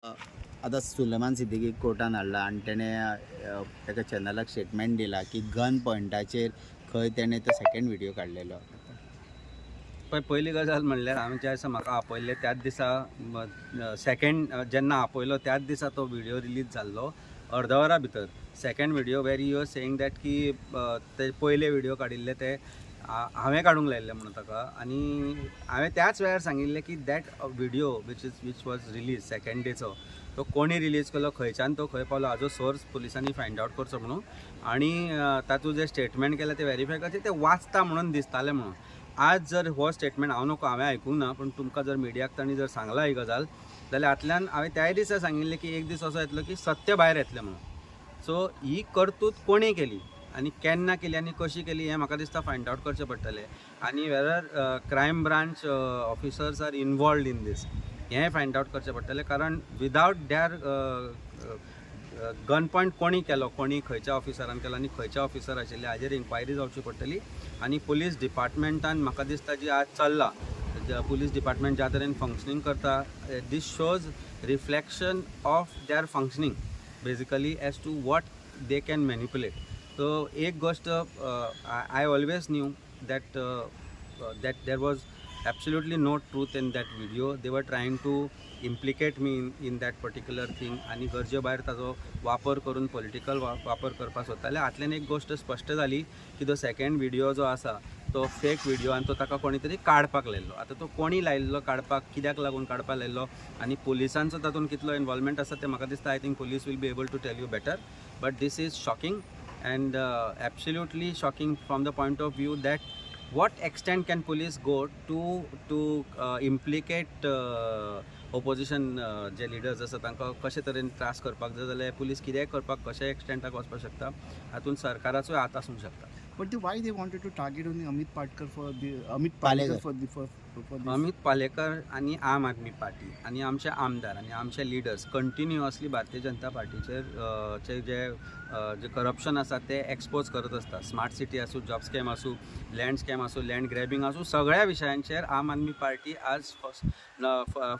आतां सुलेमान सिद्दीकीक कोर्टान हाडला आनी तेणें एका चॅनलाक स्टेटमेंट दिला की गन पॉयंटाचेर खंय तेणें तो सेकेंड व्हिडियो काडलेलो. पळय, पयली गजाल म्हणल्यार आमी ज्या दिसा म्हाका आपयल्लें त्याच दिसा, सेकेंड जेन्ना आपयलो त्याच दिसा तो व्हिडियो रिलीज जाल्लो. अर्द वरा भितर second video where you are saying that की ते पयले व्हिडियो काडिल्ले ते हांवें काडूंक लायिल्ले म्हणून ताका. आनी हांवें त्याच वेळार सांगिल्लें की that video which was release second डेचो, तो कोणी रिलीज केलो, खंयच्यान तो खंय पावलो, हाजो सोर्स पुलिसांनी फायंड आवट करचो म्हणून आनी तातूंत जें स्टेटमेंट केलें तें वेरीफाय करचें, तें वाचता म्हणून दिसतालें म्हणून. आज जर हो स्टेटमेंट हांव नको, हांवें आयकूंक ना, पूण तुमकां जर मिडियाक तांणी जर सांगलां ही गजाल जाल्यार हातल्यान हांवें त्याय दिसा सांगिल्लें की एक दीस असो येतलो की सत्य भायर येतलें म्हणून. सो ही कर्तूत कोणें केली आनी केन्ना केली आनी कशी केली हें म्हाका दिसता फायंड आवट करचें पडटलें आनी whether crime branch officers are involved in this हें फायंड आवट करचें पडटलें, कारण विदावट there gun point कोणी केलो, कोणी खंयच्या ऑफिसरान केलो आनी खंयच्या ऑफिसर आशिल्ले हाजेर इन्क्वायरी जावची पडटली. आनी पुलीस डिपार्टमेंटान म्हाका दिसता जी आज चल्ला, पुलीस डिपार्टमेंट ज्या तरेन फंक्शनींग करता, this shows reflection of their functioning basically as to what they can manipulate. So एक गोश्ट, I always knew that there was absolutely no truth in that video. They were trying to implicate me in that particular thing आनी गरजे भायर ताजो वापर करून political वापर करपाक सोदताले. हातल्यान एक गोश्ट स्पश्ट जाली की तो सेकंड व्हिडियो जो आसा तो फेक व्हिडियो आनी तो ताका कोणी तरी काडपाक लायल्लो. आतां तो कोणी लायिल्लो काडपाक, कित्याक लागून काडपाक लायल्लो आनी पुलिसांचो तातूंत कितलो इन्वॉल्वमेंट आसा तें म्हाका दिसता I think police will be able to tell you better. But this is shocking and absolutely shocking from the point of view that what extent can police go to implicate opposition J leaders आसा, तांकां कशे तरेन त्रास करपाक जाय जाल्यार police कितेंय करपाक कशे एक्सटेंटाक वचपाक शकता. हातूंत सरकाराचोय हात आसूंक शकता. But why they wanted to target only Amit Patkar for the Amit Palekar. Palekar for this? Amit Palekar आनी आम आदमी पार्टी आनी आमचे आमदार आनी आमचे लिडर्स कंटिन्युअसली भारतीय जनता पार्टीचेर चे जे करप्शन आसा ते एक्सपोज करत आसता. स्मार्ट सिटी आसूं, जॉब स्कॅम आसूं, लँड स्कॅम आसूं, लँड ग्रॅबिंग आसूं, सगळ्या विशयांचेर आम आदमी पार्टी आज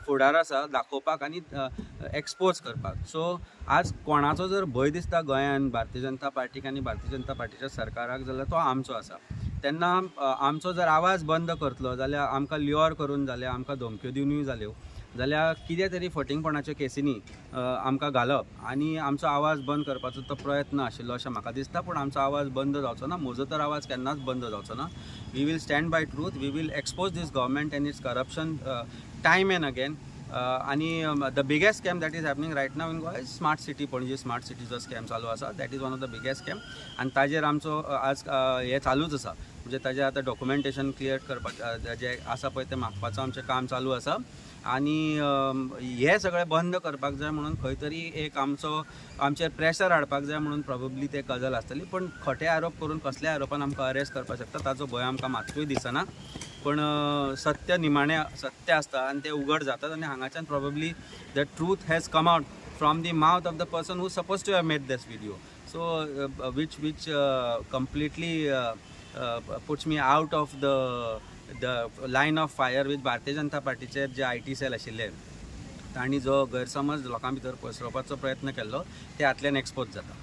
फुडार आसा दाखोवपाक आनी एक्सपोज करपाक. सो आज कोणाचो जर भंय दिसता गोंयान भारतीय जनता पार्टीक आनी भारतीय जनता पार्टीच्या सरकाराक जाल्यार तो आमचो आसा. तेन्ना आमचो जर आवाज बंद करतलो जाल्यार, आमकां ल्युअर करून जाल्यार, आमकां धमक्यो दिवनूय जाल्यो जाल्यार, कितें तरी फटींगपणाच्यो केसींनी आमकां घालप आनी आमचो आवाज बंद करपाचो तो प्रयत्न आशिल्लो अशें म्हाका दिसता. पूण आमचो आवाज बंद जावचो ना. म्हजो तर आवाज केन्नाच बंद जावचो ना. We will stand by truth. We will expose this government and its corruption time and again. आनी the biggest scam that is happening right now in Goa is smart city. Panaji smart सिटीचो scam चालू आसा. That is one of the biggest scam आनी ताजेर आमचो आज हें चालूच आसा. म्हणजे ताजेर आतां डॉक्युमेंटेशन क्लियर करपाक जें आसा पळय तें मागपाचो आमचें काम चालू आसा. आनी हें सगळें बंद करपाक जाय म्हणून खंय तरी एक आमचो आमचेर प्रेशर हाडपाक जाय म्हणून प्रोबेबली ते गजाल आसतली. पूण खोटे आरोप करून कसल्याय आरोपान आमकां अरेस्ट करपाक शकता ताचो भंय आमकां मात्तूय दिसना. पूण सत्य निमाणें सत्य आसता आनी तें उगड जातात. आनी हांगाच्यान probably the truth has come out from the mouth of the person who suppose to have made this video, so which completely puts me out of the line of fire with Bharatiya Janata पार्टीचे जे IT cell आशिल्ले, तांणी जो गैरसमज लोकां भितर पसरोवपाचो प्रयत्न केल्लो ते हातल्यान एक्सपोज जाता.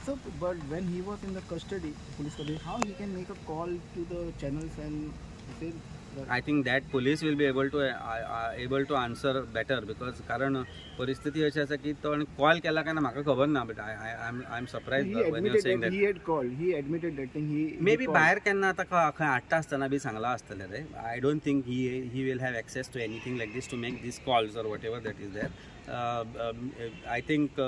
So, but when he was in the custody, police custody, how he can make a call to the channels and say that? I think that police will be able to answer better because कारण परिस्थिती अशी आसा की तो call केला काय ना म्हाका खबर ना, but I am surprise He when you admitted saying that that. He had called. He admitted that thing. He may be called. भायर केन्ना आतां खंय हाडटा आसतना बी सांगलां आसतलें रे. I don't think he will have access to anything like this to make these calls or whatever that is there. I think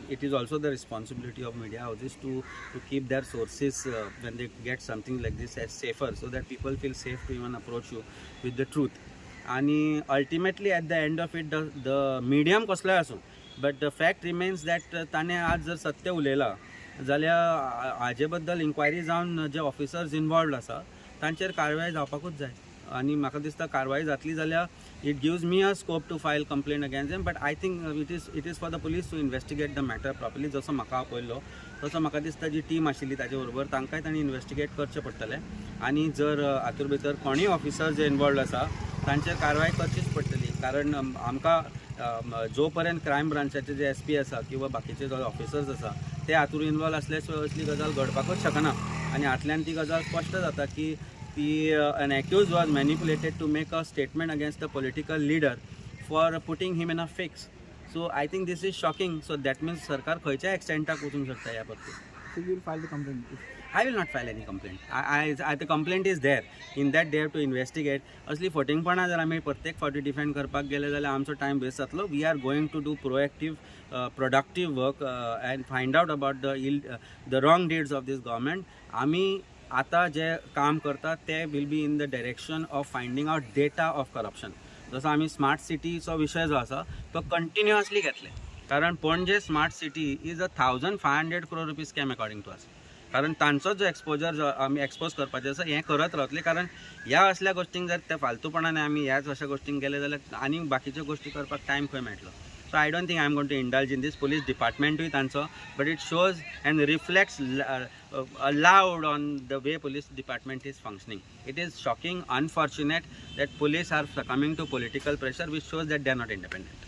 it is also the responsibility of media houses to keep their sources, when they get something like this, as safer so that people feel safe to even approach you with the truth. आणि ultimately at the end of it, the medium कसलोय आसूं, but the fact remains that ताणें आज जर सत्य उलयलां जाल्यार हाजे बद्दल इन्क्वायरी जावन जे ऑफिसर्स इनवॉल्वड आसा तांचेर कारवाय जावपाकूच जाय. आनी म्हाका दिसता कारवाय जातली जाल्यार it gives me a scope to file complaint against them. But I think it is for the police to investigate the matter properly. जसो म्हाका आपयल्लो तसो म्हाका दिसता जी टीम आशिल्ली ताजे बरोबर तांकांय तांणी इन्वेस्टिगेट करचें पडटलें. आनी जर हातूंत भितर कोणूय ऑफिसर जे इनवॉल्वड आसा तांचेर कारवाय करचीच पडटली, कारण आमकां जो पर्यंत क्रायम ब्रांचाचे जे एस पी आसा किंवा बाकीचे जे ऑफिसर्स आसा ते हातूंत इनवॉल्व आसले शिवाय असली गजाल घडपाकूच शकना. आनी हातल्यान ती गजाल स्पश्ट जाता की ती an accused was manipulated to make a statement against the political leader for putting him in a fix. So I think this is shocking. So that means सरकार खंयच्या एक्सटेंटाक वचूंक शकता ह्या बाबतीत. So you will file the complaint if I will not file any complaint. I the complaint is there. In that they have to investigate. असली फटींगपणां जर आमी प्रत्येक फावटी डिफेंड करपाक गेले जाल्यार आमचो टायम वेस्ट जातलो. We are going to do proactive, productive work and find out about the wrong deeds of this government. आमी आतां जे काम करतात ते will be in the direction of finding out data of corruption. जसो आमी smart सिटीचो विशय जो आसा तो कंटिन्युअसली घेतले, कारण Panaji smart city is a ₹1500 crore scam according to us. कारण तांचो जो एक्सपोजर जो आमी एक्सपोज करपाचें आसा, हें करत रावतले, कारण ह्या असल्या गोश्टींक जर त्या फालतूपणान आमी ह्याच अशा गोश्टींक गेले जाल्यार आनी बाकीच्यो गोश्टी करपाक टायम खंय मेळटलो? So I don't think I am going to indulge in this. Police डिपार्टमेंटूय तांचो, but it shows and reflects loud on the way police department is functioning. It is shocking, unfortunate that police are succumbing to political pressure, which shows that they are not independent.